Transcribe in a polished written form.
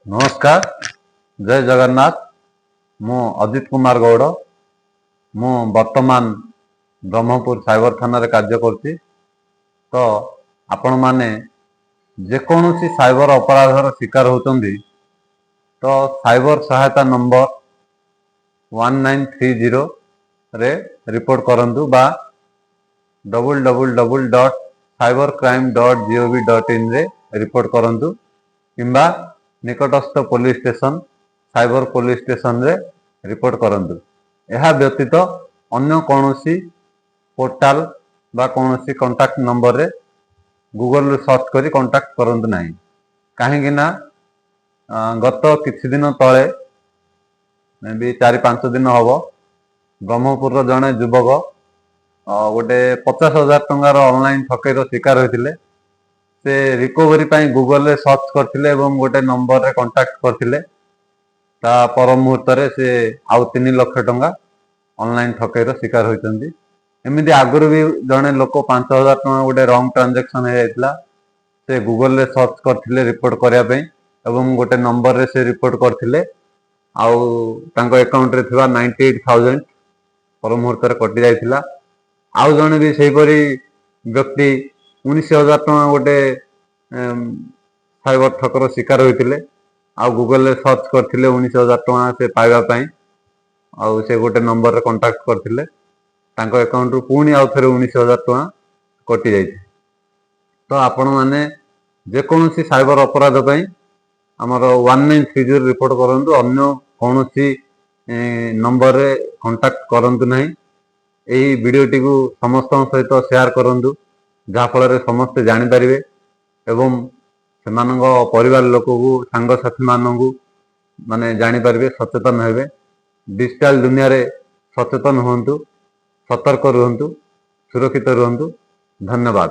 ନମସ୍କାର, ଜୟ ଜଗନ୍ନାଥ। ମୁଁ ଅଜିତ କୁମାର ଗୌଡ଼। ମୁଁ ବର୍ତ୍ତମାନ ବ୍ରହ୍ମପୁର ସାଇବର ଥାନାରେ କାର୍ଯ୍ୟ କରୁଛି। ତ ଆପଣମାନେ ଯେକୌଣସି ସାଇବର ଅପରାଧର ଶିକାର ହେଉଛନ୍ତି, ତ ସାଇବର ସହାୟତା ନମ୍ବର 1930ରେ ରିପୋର୍ଟ କରନ୍ତୁ ବା www.cybercrime.gov.inରେ ରିପୋର୍ଟ କରନ୍ତୁ କିମ୍ବା ନିକଟସ୍ଥ ପୋଲିସ ଷ୍ଟେସନ, ସାଇବର ପୋଲିସ ଷ୍ଟେସନରେ ରିପୋର୍ଟ କରନ୍ତୁ। ଏହା ବ୍ୟତୀତ ଅନ୍ୟ କୌଣସି ପୋର୍ଟାଲ ବା କୌଣସି କଣ୍ଟାକ୍ଟ ନମ୍ବରରେ ଗୁଗଲରୁ ସର୍ଚ୍ଚ କରି କଣ୍ଟାକ୍ଟ କରନ୍ତୁ ନାହିଁ। କାହିଁକି ନା ଗତ କିଛି ଦିନ ତଳେ, ବି 4-5 ଦିନ ହବ, ବ୍ରହ୍ମପୁରର ଜଣେ ଯୁବକ ଗୋଟେ 50,000 ଟଙ୍କାର ଅନଲାଇନ ଠକେଇର ଶିକାର ହୋଇଥିଲେ। ସେ ରିକଭରି ପାଇଁ ଗୁଗଲରେ ସର୍ଚ୍ଚ କରିଥିଲେ ଏବଂ ଗୋଟେ ନମ୍ବରରେ କଣ୍ଟାକ୍ଟ କରିଥିଲେ। ତା ପର ମୁହୂର୍ତ୍ତରେ ସେ ଆଉ 3 ଲକ୍ଷ ଟଙ୍କା ଅନଲାଇନ ଠକେଇର ଶିକାର ହୋଇଛନ୍ତି। ଏମିତି ଆଗରୁ ବି ଜଣେ ଲୋକ 5,000 ଟଙ୍କା ଗୋଟେ ରଙ୍ଗ ଟ୍ରାଞ୍ଜାକ୍ସନ ହେଇଯାଇଥିଲା। ସେ ଗୁଗଲରେ ସର୍ଚ୍ଚ କରିଥିଲେ ରିପୋର୍ଟ କରିବା ପାଇଁ ଏବଂ ଗୋଟେ ନମ୍ବରରେ ସେ ରିପୋର୍ଟ କରିଥିଲେ ଆଉ ତାଙ୍କ ଆକାଉଣ୍ଟରେ ଥିବା 98,000 ପର ମୁହୂର୍ତ୍ତରେ କଟି ଯାଇଥିଲା। ଆଉ ଜଣେ ବି ସେହିପରି ବ୍ୟକ୍ତି 19,000 ଟଙ୍କା ଗୋଟେ ସାଇବର ଠକର ଶିକାର ହୋଇଥିଲେ ଆଉ ଗୁଗଲରେ ସର୍ଚ୍ଚ କରିଥିଲେ 19,000 ଟଙ୍କା ସେ ପାଇବା ପାଇଁ ଆଉ ସେ ଗୋଟେ ନମ୍ବରରେ କଣ୍ଟାକ୍ଟ କରିଥିଲେ। ତାଙ୍କ ଆକାଉଣ୍ଟରୁ ପୁଣି ଆଉ ଥରେ 19,000 ଟଙ୍କା କଟି ଯାଇଛି। ତ ଆପଣମାନେ ଯେକୌଣସି ସାଇବର ଅପରାଧ ପାଇଁ ଆମର 1930 ରିପୋର୍ଟ କରନ୍ତୁ, ଅନ୍ୟ କୌଣସି ନମ୍ବରରେ କଣ୍ଟାକ୍ଟ କରନ୍ତୁ ନାହିଁ। ଏହି ଭିଡ଼ିଓଟିକୁ ସମସ୍ତଙ୍କ ସହିତ ସେୟାର କରନ୍ତୁ, ଯାହାଫଳରେ ସମସ୍ତେ ଜାଣିପାରିବେ ଏବଂ ସେମାନଙ୍କ ପରିବାର ଲୋକକୁ, ସାଙ୍ଗସାଥିମାନଙ୍କୁ ମାନେ ଜାଣିପାରିବେ, ସଚେତନ ହେବେ। ଡିଜିଟାଲ ଦୁନିଆରେ ସଚେତନ ହୁଅନ୍ତୁ, ସତର୍କ ରୁହନ୍ତୁ, ସୁରକ୍ଷିତ ରୁହନ୍ତୁ। ଧନ୍ୟବାଦ।